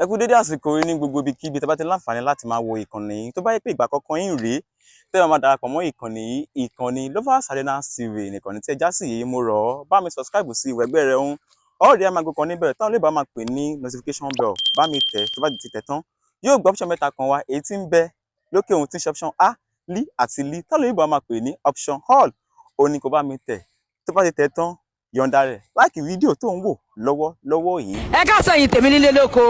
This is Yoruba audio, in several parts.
Ẹ kú dédé àsìkò yìí ní gbogbo ibikíbi tẹ́ bá ti láǹfààní láti máa wo ìkànnì yìí. Tó bá yẹ pé ìgbà àkọ́kọ́ yín rèé tẹ́ ẹ máa darapọ̀ mọ́ ìkànnì yìí, ìkànnì Lovers Arena TV nìkànnì tí ẹ já sí yìí, mo rọ̀ ọ́, bá mi subscribe sí ìwẹ̀gbẹ́ rẹ̀ ń ọ̀rẹ́ amago kan níbẹ̀ táwọn olóògbé máa pè ní notification bell. Bá mi tẹ̀, tó bá ti tẹ̀ tán, yóò gbé option mẹ́ta kan wá, èyí tí ń bẹ lókè ohun tí ń ṣe option A, L àti L, táwọn olóògbé máa pè ní option all. Òun ni kó bá mi tẹ̀. Tó bá ti tẹ̀ tán, yọ̀ǹda rẹ̀, like fídíò tó ń wò lọ́wọ́ lọ́wọ́ yìí. Ẹ káàsán yìí tèmi nílé lóko.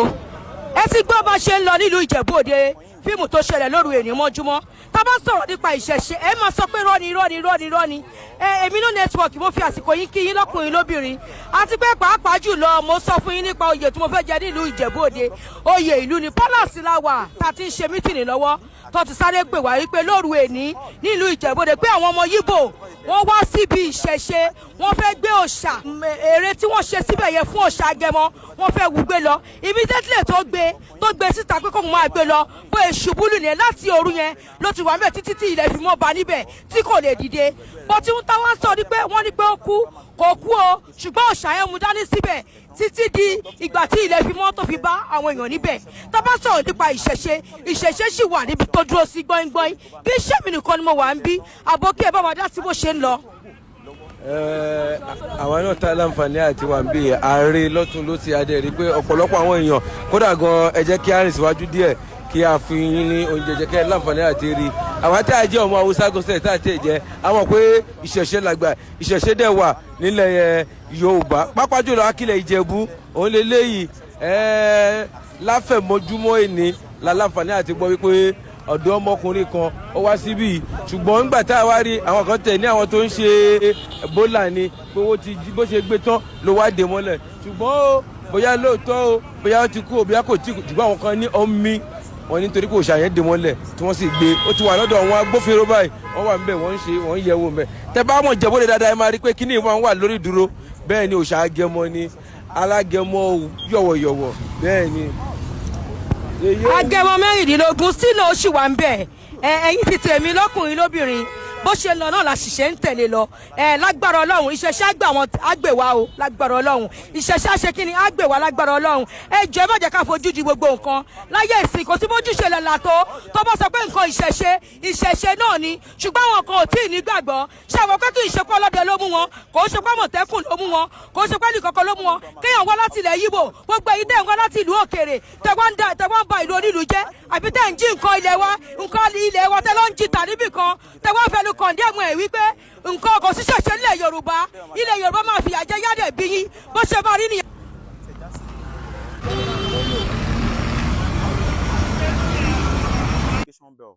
Ẹ ti gbọ́ bá ṣe ń lọ nílùú Ìjẹ̀bú Òde, fíìmù tó ṣẹlẹ̀ lóru èní mọ́júmọ́. Tá a bá sọ̀rọ̀ nípa ìṣẹ̀ṣe, ẹ máa sọ pé rọ́ni rọ́ni rọ́ni rọ́ni. Ẹ èmi ní network, mo fi àsìkò yín kí yín lọ́kùnrin lóbìnrin, àti pé pàápàá jùlọ mo sọ fún yín nípa oyè tí mo fẹ́ jẹ nílùú Ìjẹ̀bú Òde. Oyè ìlú ní palace la wà tá a ti ń ṣe meeting lọ́wọ́, tó ti sáré pè wá wípé lóru èní nílùú Ìjẹ̀bú Òde pé àwọn ọmọ Yíbò wọ́n wá síbi ìṣẹ̀ṣe, wọ́n fẹ́ gbé òòṣà, ère tí wọ́n ṣe síbẹ̀ yẹn fún òòṣà Agẹmọ, wọ́n fẹ́ wú gbé lọ. Immediately tó gbé síta pé kóun máa gbé lọ, bóyá ṣubú lù yẹn, láti òru yẹn ló ti wà mẹ́ẹ̀ títí tí ilẹ̀ fi mọ́ ba níbẹ̀ tí kò lè dìde. Bó tí ń táwọn sọ ni pé wọ́n ní pé ó kú, kò kú o, ṣùgbọ́n òòṣà yẹn mú dání síbẹ̀ títí di ìgbà tí ilẹ̀ fi mọ́ tó fi bá àwọn èèyàn níbẹ̀. Tá bá sọ̀rọ̀ nípa ìṣẹ̀ṣe, ìṣẹ̀ṣe sì wà níbi tó dúró sí gbọ́ngbọ́n. Kí iṣẹ́ mi nìkan ni mo wà ń bí, àbókí ẹ bá wa dá sí bó ṣe ń lọ. Àwa náà tá láǹfààní àti wà ń bí ààrẹ lọ́tún ló ti adé rí pé ọ̀pọ̀lọpọ̀ àwọn èèyàn, kódà gan, ẹ jẹ́ kí a rìn síwájú díẹ̀ kí a fi yín ní oúnjẹ jẹ́ kí ẹ láǹfààní àti rí. Àwa tá a jẹ́ ọmọ Haúsá gọ́sẹ̀ tá a tẹ̀ jẹ́ àwọn pé ìṣẹ̀ṣe làgbà, ìṣẹ̀ṣe dẹ̀ wà nílẹ̀ Yorùbá, pápá jùlọ akílẹ̀ Ìjẹ̀bú. Òun lè léyìí láfẹ̀mọ́júmọ́ èní la láǹfààní àti gbọ́ wípé ọ̀dọ́ ọmọkùnrin kan ó wá síbí, ṣùgbọ́n nígbà tá a wá rí àwọn kan tẹ̀ ní àwọn tó ń ṣe bólà ni pé owó ti bó ṣe gbé tán ló wá dé mọ́lẹ̀. Ṣùgbọ́n ó bóyá lóòótọ́ o, bóyá ó ti kú o, bóyá kò tí kú, ṣùgbọ́n àwọn kan ní omi wọn nítorí kò ṣàyẹn dé mọ́lẹ̀ tí wọ́n sì gbé, ó ti wà lọ́dọ̀ àwọn agbófinró báyìí. Wọ́n wà níbẹ̀, wọ́n ń ṣe, wọ́n ń yẹ̀wò ńbẹ̀. Tẹ́ bá mọ̀ Ìjẹ̀bú Òde dáadáa, ẹ máa rí pé kíní ìwọ̀n wà lórí dúró. Bẹ́ẹ̀ ni, òòṣà Agẹmọ ni, alágẹmọ yọ̀wọ̀yọ̀wọ̀, bẹ́ẹ̀ ni. Agẹmọ 16 sínú oṣù wà ń bẹ̀. Ẹ ẹ̀yin ti tèmi lọ́kùnrin lóbìnrin, bó ṣe lọ náà la ṣiṣẹ́ ń tẹ̀lé lọ. Ẹ lágbára Ọlọ́run, ìṣẹ̀ṣẹ̀ àgbà wọn àgbè wa o. Lágbára Ọlọ́run, ìṣẹ̀ṣẹ̀ àṣẹ kí ni àgbè wa lágbára Ọlọ́run. Ẹ jọ̀ọ́, ẹ má jẹ́ ká fojú di gbogbo nǹkan láyé ìsìn. Kò sí bójú ṣe lẹ̀ là tó bá sọ pé nǹkan ìṣẹ̀ṣe, ìṣẹ̀ṣe náà ni, ṣùgbọ́n àwọn kan ò tí ì ní gbàgbọ́. Ṣé àwọn pé kì í ṣe pé ọlọ́dẹ ló mú wọn, kò ń ṣe pé Àmọ̀tẹ́kùn ló mú wọn, kò ń ṣe pé nìkankan ló mú wọn. Kéèyàn wá láti ilẹ̀ Yíbò, gbogbo èyí tẹ̀ ń wá láti ìlú òkèèrè, tẹ̀ wá ń da, tẹ̀ wá ń ba ìlú onílùú jẹ́, àbí tẹ̀ ń jí nǹkan ilẹ̀ wa, nǹkan ilẹ̀ wa tẹ̀ ló ń jí tà níbì kan, tẹ̀ wá fẹnu condemn ẹ̀ wípé nǹkan kò sí ṣẹ̀ṣẹ̀ nílẹ̀ Yorùbá, ilẹ̀ Yorùbá máa fìyà jẹ yádẹ̀ bí yín bó ṣe máa rí nìyẹn. Notification bell.